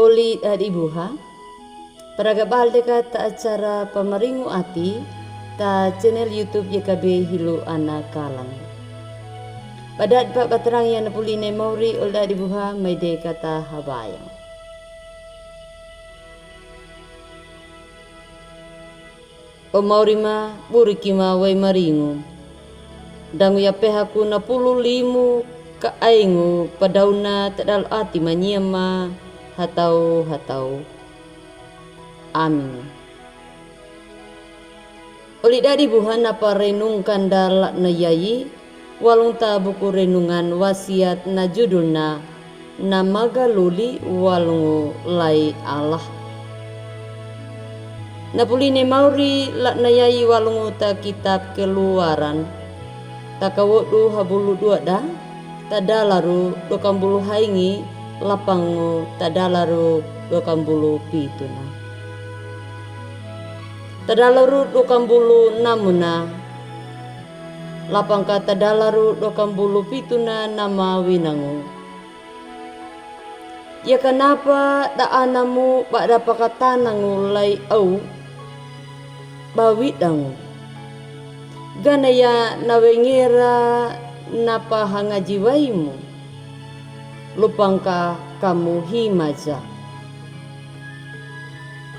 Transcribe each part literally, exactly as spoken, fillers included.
Oli dadi buha, paraga bal deka ta acara Pamaringu Ati, ta channel YouTube Y K B Hilo Ana Kalang. Badad pa batarang ya na puli ne mauri oli dadi buha mai deka ta habayang. O mauri ma, buri ki ma wai maringu. Dangu ya pehaku na pulu limu ka aingu padauna tadal ati manyia ma hatau hatau. Amin. Oli dadi buha na parenungkan da latna yayi, walung ta buku renungan wasiat na judulna na magaluli walungu lai Allah. Na puli ne mauri latna yayi walungu ta kitab Keluaran. Ta kawodu habulu dua da, tadalaru dua kambulu haingi, lapangu tadalaru dua kambulu pituna. Tadalaru dua kambulu namuna, lapangka tadalaru dua kambulu pituna na mawinangu. Ya kanapa da anamu bada pakatanangu lai au bawidangu. Gana ya na wengera na pahangaji waimu. Lupangka kamu himaja.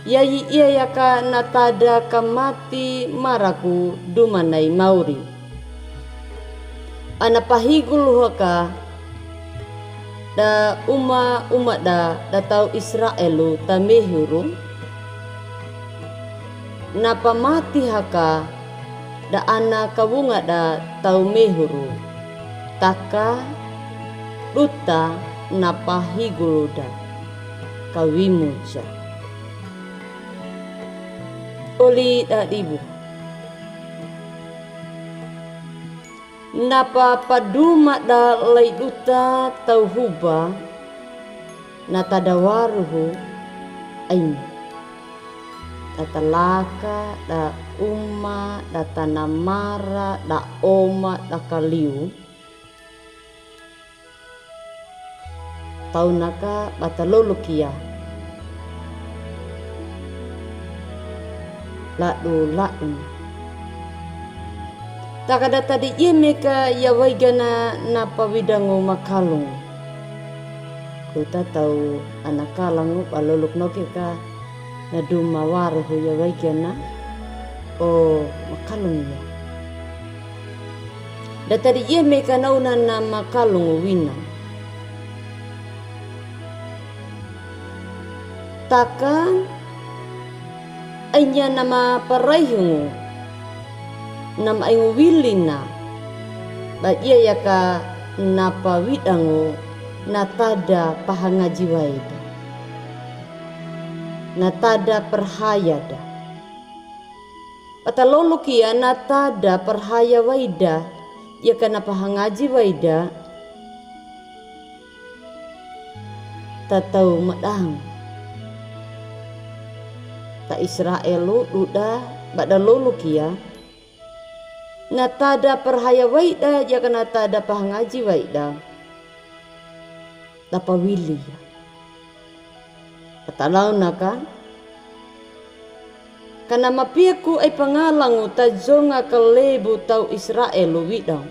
Yayi iya yaka na tada kamati maraku dumanai mauri. Ana pahigulu haka da uma umada da tau Israelu ta mehuru. Na pamati haka da ana kawungada tau mehuru. Taka duta na pahigulu da kawimuja. Oli dadi buha. Na papaduma da lai duta tau huba, na tada waruhu, ain. Da talaka, da uma, da tanamara, da oma, da kaliu. Taunaka bata lolok iya. Ladu ladun. Taka da tadi yemeka ya waigana na pawidangu makalung. Kuta tau ana kalangu ba lolok noke ka. Na duma waruhu ya waigana, o makalung ya. Da tadi yemeka nauna na makalung wina. Taka, ainya na maparaihingu, na maingu wilina, ba iya yaka na pawidangu, na tada pahangaji waida. Na tada parhaya da. Bata lolok iya na tada parhaya waida, yaka na pahangaji waida. Tatau madang. Ta Israelu duda bada lolok iya. Na tada parhaya waida, yaka na tada pahangaji waida. Tapawili iya. Katalauna ka. Kana mapiaku ai pangalangu ta zonga kalebu tau Israelu widang.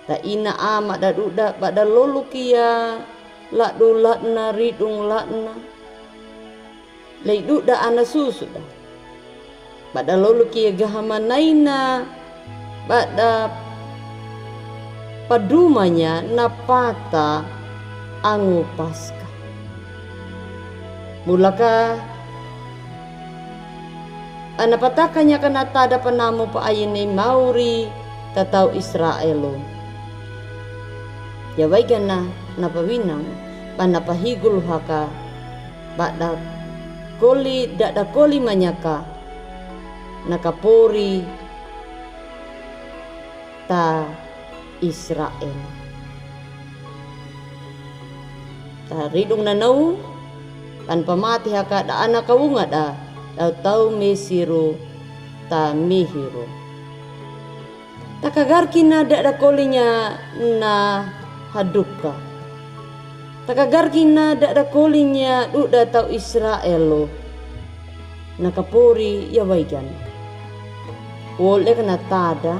Ta ina ama da duda bada lolok iya ladu ladna ridung ladna. Lei duda ana susuda. Bada lolok iya gahamanaina bada padumanya na pata angu Paska. Bulaka ana patakanya kana tada panamu pa ayene mauri ta tau Israelu. Ya waigana na pawinang ba na pahigul haka bada koli dada koli manyaka na kapori ta Israel. Ta ridung nanau, tan pamati haka da ana kawunga da, da tau Mesiru ta mihiru. Ta kagar kina dada kolinya na haduka. Takagarki na da'dakolinya duda tau Israel lo na kapori ya waigan. Wole ka na tada.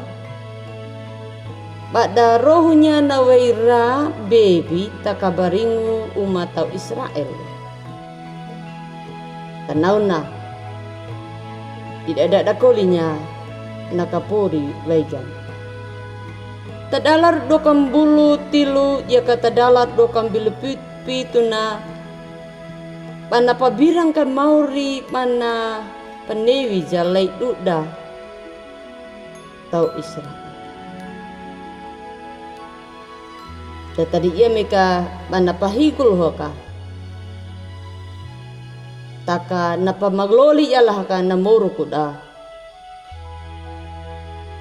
Bada rohunya na waira bebi takabaringu uma tau Israel. Tanauna ida da'dakolinya na kapori waigan. Tadalar dua kambulu tilu ya ka tadalar dua kambulu pit-, pitu na bana pabirang ka mauri bana panewi ja lai duda tau Israel. Da tadi ia meka bana pahigul hoka. Taka na pamagloli ia lahaka na moruku da.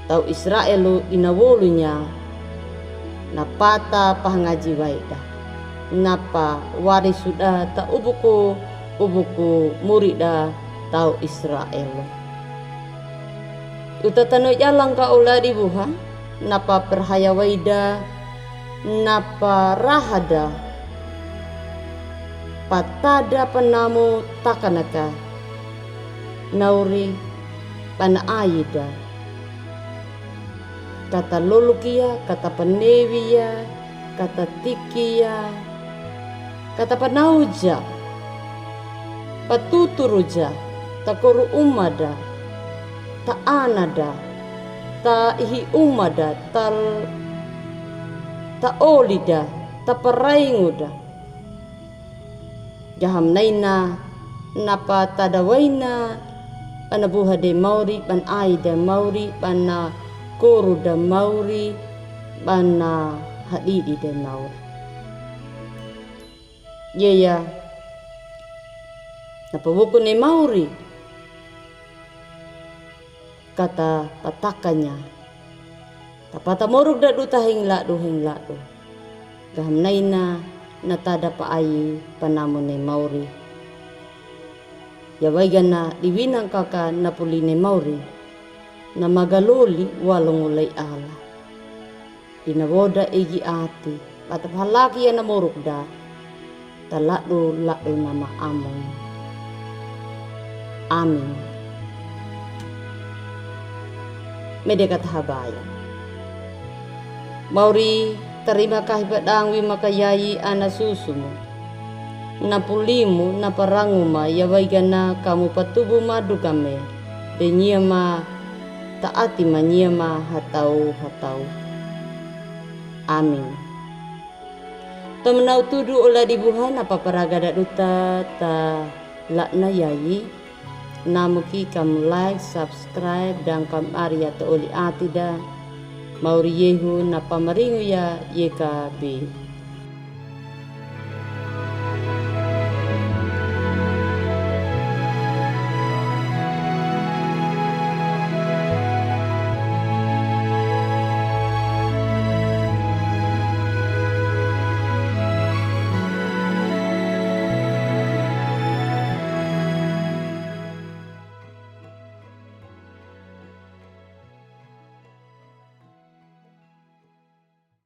Tau Israel lo ina wolunya na pata pahangaji waida. Na pawarisu da ta ubuku, ubuku murida tau Israel lo. Uta tano ia langka oladi buha, na paparhaya waida, na paraha da, patada panamu takanaka, nauri bana aida. Kata lolok ia, kata panewi ia, kata tiki ia, kata panau ja, patuturu ja, takoru uma da, ta ana da, ta ihi uma da, tal-, ta oli da, ta paraingu da. Gaha mnaina na patada waina bana buha de mauri, bana ai de mauri, bana koru de mauri, bana hadidi de mauri. Yeya na pawokone mauri. Kata patakanya. Tapata moruk da duta heng ladu, heng ladu. Gaha mnaina na tada pa ai panamune mauri. Ya waigana diwinang kaka na puline mauri. Na magaloli walong ulai ala. Dina woda egi ati, bata pahalaki ya na moruk da. Ta ladu ladu nama amon. Amin. Mede kata habaya. Mauri tarima kahi padang wi maka yayi ana susumu. Na pulimu, na paranguma, ya waigana kamu patubu madu kame. De nyia ma ta ati ma nyia ma hatau hatau. Amin. Tomo nau tudu ola dibuha na paparaga da duta ta lakna yayi. Namuki kam like, subscribe, dan kam aria ta oli ati da. Mauri yehu na pamaringu ya yeka be.